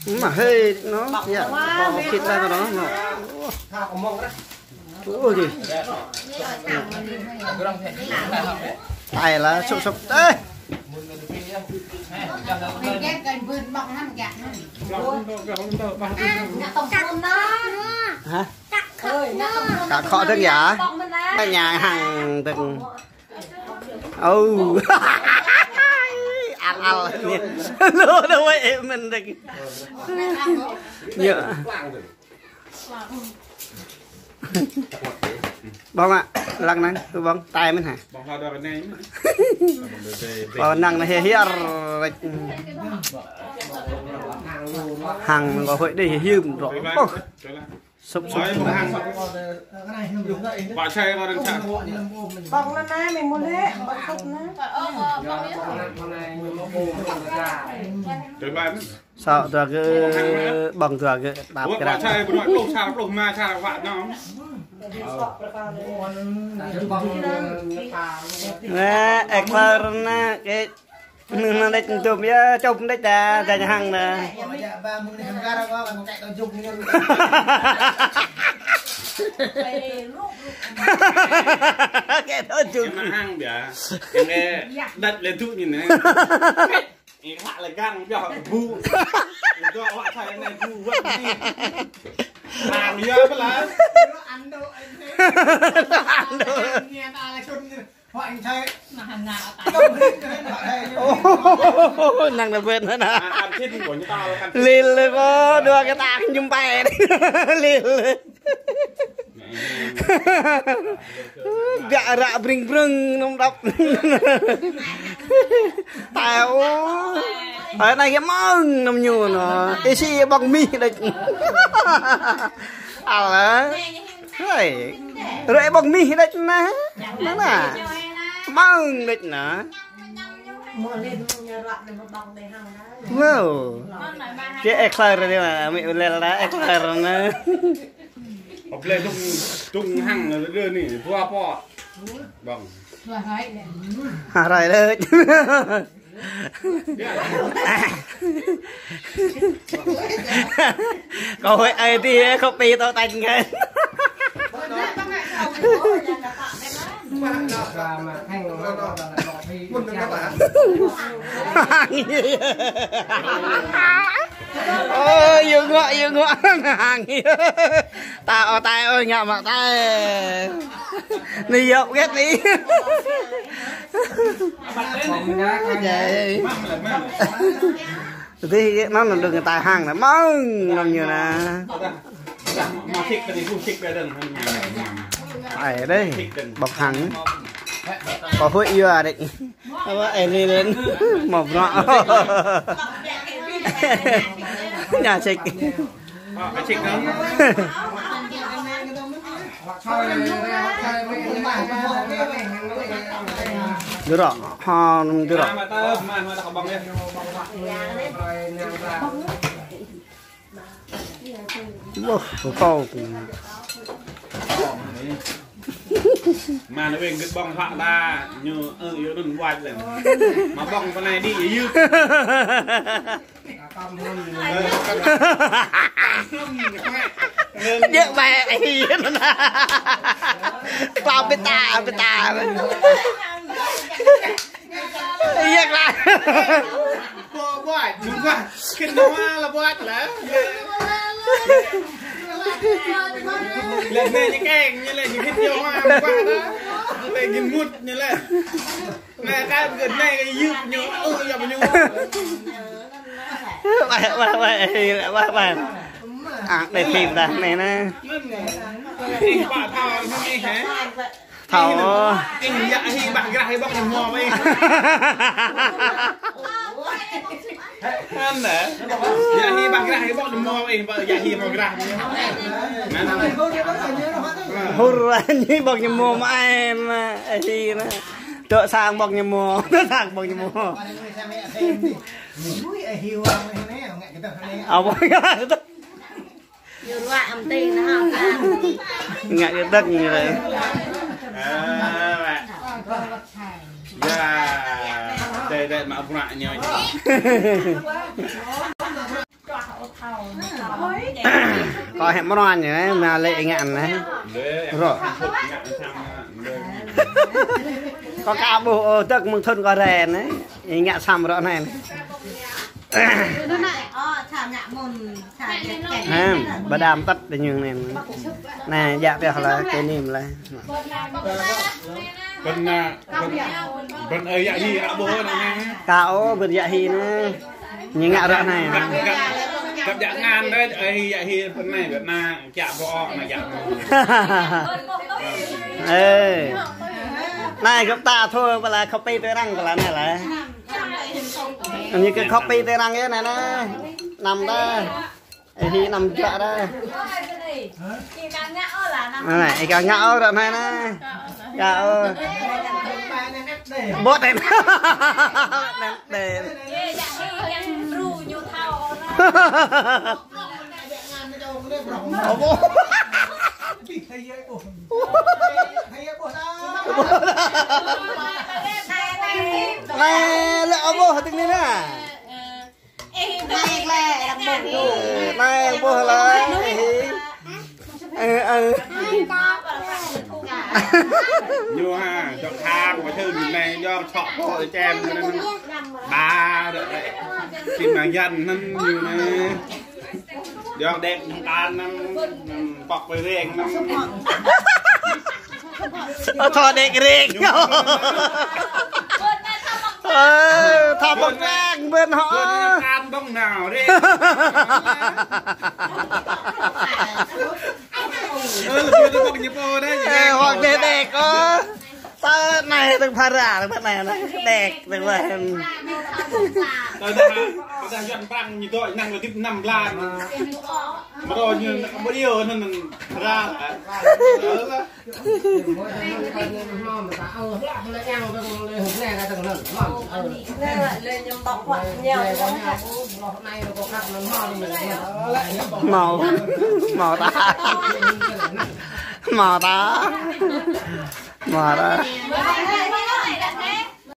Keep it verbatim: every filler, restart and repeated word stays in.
Mă hơi nó, ya, bŏ khĭt lah kơ nó, nó. Ôi giời. Ai lah, sụp sụp. Ê. Hả? Cả khó đừng ya. Nhà hàng đừng. Ơ. Al al. Lô đâu ấy mình đừng. Nhớ. Ƀơ̆ng mă, lăng năng, ƀơ̆ng, tai mơ̆n hă? Ƀơ̆ng hă, đua kơ anai mơ̆n. Ƀơ̆ng năng anai hia hia rĕč. Hăng kơ hơi đih hia hia rĕč. Ôh. Sụp sụp. Ơi, ƀơ̆ng hăng. Ƀă sai kơ răng sa. Ƀơ̆ng anai anai, mơ̆ng mơ̆n hĕ, ƀơ̆ng sụp anai. Tui ƀai mơ̆n. Sŏ dua gơ̆, ƀơ̆ng dua gơ̆, tap kơ răng. Nè, ĕk lơr nă, kĕ, nưng nă đĕč tŭm, ya, čŭp đĕč ta, ta ña hăng nă. Kĕ tơjŭk. Em hăng biă. Em đĕč lĕ tŭ ñu nă. Ih, hă lĕ găng, biă hă bu. Ih, dua wă thai anai bu wă ni. Hăng yơh pơ lah. Ăn đôč. Ăn đôč. Nghe ta lĕ sŭn ni. Wă anh thai. Ôh, năng đa ƀĕt nă. Ăn thịt của ñu ta lĕ ăn thịt. Lil lĕ kơ, dua kơ ta kơ jum pai. Lil. Biă ră bring brưng nŏm đăp. Tai ôh. Ơi, anai kơ mơ̆ng nŏm ñu nă. Ih si ƀơ̆ng mih đĕč. Al lah. Hơi. Rơi ƀơ̆ng mih đĕč nă. Nă nă. Mơ̆ng đĕč nă. Wow. Kĕ ĕk lơr đi mă, mĭ ƀu lĕ lah ĕk lơr nă. Ƀu lĕ dŭng, dŭng hăng lĕ dơ ni, dua pô. Ƀơ̆ng. Hă, rai lĕ. Kâo hơi ai ti, kâo pi tŏ tañ ngăn. Ơ, yua ngŏ, yua ngŏ. Hăng. Ta ôh, tai ôh, ngă mă tai. Ni yŏk gĕt ni. Jai. Tui anŭn đơ̆ng tai hăng nă, mơ̆ng nŏm ñu nă. Ai đĕ, ƀơ̆ng hăng. Kâo hơi yua đĕ. Apa, ê, lil, lil. Mă bruă. Ña sik. Dơră, ha, nŭm dơră. Wah, kâo. Mă anai weng gĭt ƀơ̆ng hă đa, ñu, ơ, yua anŭn wač lĕ. Mă ƀơ̆ng pơ anai đĭ yua. Djơ̆ ƀĕ, ih, anŭn. Klao pơta, pơta. Yơh lah. Ƀu ƀuač, jum kơ. Kơ nua lah ƀuač lah. Lĕ anai ñu keng, ñu lĕ ñu khĭn ñu hua ƀuač lah. Lĕ ñu mŭt ñu lĕ. Anai kơ gơ̆ anai kơ yŭp ñu, ơ, yŭp ñu. Ƀai, ƀai, ƀai, ƀai, ƀai. Ang đĕ phim dah anai nă. Ih, ƀă thâo, ih, hă? Thâo. Ih, yă hi ƀă grah hi ƀơ̆ng ñu hmâo ƀơi. Anŭn. Yă hi ƀă grah hi ƀơ̆ng ñu hmâo ƀơi, ƀă yă hi hmâo grah. Anŭn, anŭn. Hur, ñu ƀơ̆ng ñu hmâo mơ̆n, ih, anŭn. Tŏ sang ƀơ̆ng ñu hmâo, tŏ sang ƀơ̆ng ñu hmâo. Apa? Ñu ruă amti nă hă. Ngă kơ tơk ñu lĕ. Ơ, lĕ. Ya, dai, dai, mă bruă ñu. Kâo hĕ mơnuă anai, anai lĕ ngă anai. Rŏ. Kâo ka ƀuh ôh, tơk mơ̆ng thŭn kâo rai anai. Ih ngă sam rŏ anai. Ha, ba đam tăt đa ñu anai. Anai, djă pioh lah, kơ nim lah. Bơ̆n, a, bơ̆n, bơ̆n ơi yă hi ră ƀuh anai. Ka ôh, bơ̆n yă hi anai. Ñu ngă ră anai. Găp, găp, găp djă ngăn đơi, ơi hi yă hi bơ̆n anai, bơ̆n anai, kiă ƀuh anai, kiă ƀuh. Ê. Anai găp ta thôi, ƀơi lah copy tui arăng, ƀơi lah anai lah. Ñu kơ copy tui arăng yơh anai, anai. Năm đơi. Ê, hi năm djă đơi. Anai, ih ka ngă ôh ră anai anai. Ka ôh. Bŏt đen. Đen, đen. Ơ ƀuh. Anai, lĕ ơ ƀuh, tĭng anai anai. Anai ƀuh lah, ơ hi. Ơ, ơ. Ñu ha, dŏ khang, ƀơi thŭn anai, dŏ sŏk pô čem, ba, dŏ. Či mă yan anŭn ñu anai. Dŏ đek mơ̆ng anŭn, pŏk pơreng anŭn. Ơ, thâo đek rek. Ơ, thâo pơk rek, bơ̆n hŏ. Bơ̆n kan bơ̆n nao rek. Ơ, bơ̆n bơ̆n ñu pô đơi. Ơ, hoặc đek đek, ơ. Tơ anai, tơ phara, tơ anai, anai. Đek, tơ anai. Tơ dah, tơ dah Yuan prăng ñu dŏ năng lơ dip năm blan. Mơ̆ ñu, mơ̆ ñu, năng, năng phara. Ơ, lah. Hmâo, hmâo ta. Hmâo ta. Hmâo ta.